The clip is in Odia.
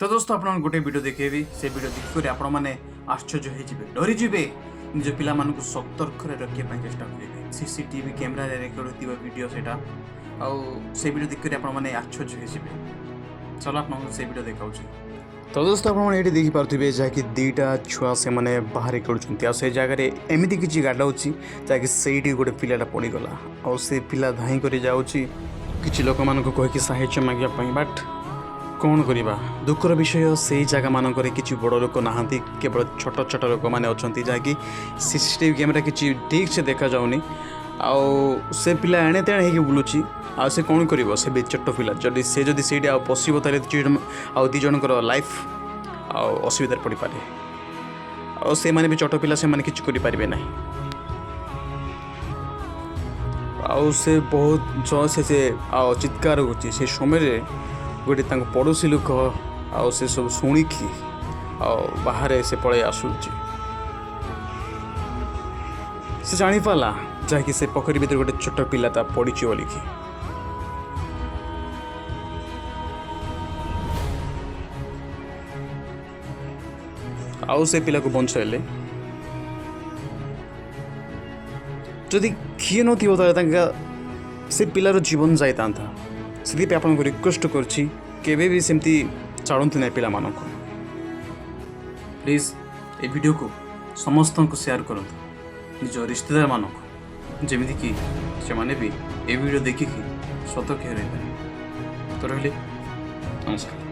ତ ଦୋସ୍ତ, ଆପଣଙ୍କୁ ଗୋଟେ ଭିଡ଼ିଓ ଦେଖେଇବି। ସେ ଭିଡ଼ିଓ ଦେଖିକରି ଆପଣମାନେ ଆଶ୍ଚର୍ଯ୍ୟ ହେଇଯିବେ, ଡରିଯିବେ, ନିଜ ପିଲାମାନଙ୍କୁ ସତର୍କରେ ରଖିବା ପାଇଁ ଚେଷ୍ଟା କରିବେ। ସିସିଟିଭି କ୍ୟାମେରାରେ ରେକର୍ଡ ହୋଇଥିବା ଭିଡ଼ିଓ ସେଇଟା, ଆଉ ସେ ଭିଡ଼ିଓ ଦେଖିକରି ଆପଣମାନେ ଆଶ୍ଚର୍ଯ୍ୟ ହେଇଯିବେ। ଚାଲ, ଆପଣଙ୍କୁ ସେ ଭିଡ଼ିଓ ଦେଖାଉଛି। ତ ଦୋସ୍ତ, ଆପଣମାନେ ଏଇଠି ଦେଖିପାରୁଥିବେ ଯାହାକି ଦୁଇଟା ଛୁଆ ସେମାନେ ବାହାରେ ଖେଳୁଛନ୍ତି, ଆଉ ସେ ଜାଗାରେ ଏମିତି କିଛି ଗାଡ଼ ଅଛି ଯାହାକି ସେଇଠି ଗୋଟେ ପିଲାଟା ପଡ଼ିଗଲା। ଆଉ ସେ ପିଲା ଧାଇଁ କରି ଯାଉଛି କିଛି ଲୋକମାନଙ୍କୁ କହିକି ସାହାଯ୍ୟ ମାଗିବା ପାଇଁ। ବଟ୍ କ'ଣ କରିବା, ଦୁଃଖର ବିଷୟ, ସେଇ ଜାଗାମାନଙ୍କରେ କିଛି ବଡ଼ ଲୋକ ନାହାନ୍ତି, କେବଳ ଛୋଟ ଛୋଟ ଲୋକମାନେ ଅଛନ୍ତି, ଯାହାକି ସିସିଟିଭି କ୍ୟାମେରା କିଛି ଠିକ୍ ସେ ଦେଖାଯାଉନି। ଆଉ ସେ ପିଲା ଏଣେ ତେଣେ ହେଇକି ବୁଲୁଛି। ଆଉ ସେ କ'ଣ କରିବ? ସେ ବି ଛୋଟ ପିଲା। ଯଦି ସେଇଠି ଆଉ ପଶିବ, ତାହେଲେ ଆଉ ଦୁଇ ଜଣଙ୍କର ଲାଇଫ୍ ଆଉ ଅସୁବିଧାରେ ପଡ଼ିପାରେ। ଆଉ ସେମାନେ ବି ଛୋଟ ପିଲା, ସେମାନେ କିଛି କରିପାରିବେ ନାହିଁ। ଆଉ ସେ ବହୁତ ଜୋରସେ ସେ ଆଉ ଚିତ୍କାର କରୁଛି। ସେ ସମୟରେ ଗୋଟେ ତାଙ୍କ ପଡ଼ୋଶୀ ଲୋକ ଆଉ ସେ ସବୁ ଶୁଣିକି ଆଉ ବାହାରେ ସେ ପଳେଇ ଆସୁଛି। ସେ ଜାଣିପାରିଲା ଯାହାକି ସେ ପୋଖରୀ ଭିତରେ ଗୋଟେ ଛୋଟ ପିଲାଟା ପଡ଼ିଛି ବୋଲିକି। ଆଉ ସେ ପିଲାକୁ ବଞ୍ଚାଇଲେ। ଯଦି କିଏ ନଥିବ, ତାହେଲେ ତାଙ୍କ ସେ ପିଲାର ଜୀବନ ଯାଇଥାନ୍ତା। ସେଥିପାଇଁ ଆପଣଙ୍କୁ ରିକ୍ୱେଷ୍ଟ କରୁଛି, କେବେ ବି ସେମିତି ଛାଡ଼ନ୍ତୁ ନାହିଁ ପିଲାମାନଙ୍କୁ। ପ୍ଲିଜ୍ ଏ ଭିଡ଼ିଓକୁ ସମସ୍ତଙ୍କୁ ସେୟାର କରନ୍ତୁ, ନିଜ ରିଶ୍ତେଦାରମାନଙ୍କୁ, ଯେମିତିକି ସେମାନେ ବି ଏ ଭିଡ଼ିଓ ଦେଖିକି ସତର୍କ ରହିପାରିବେ। ତ ରହିଲି, ନମସ୍କାର।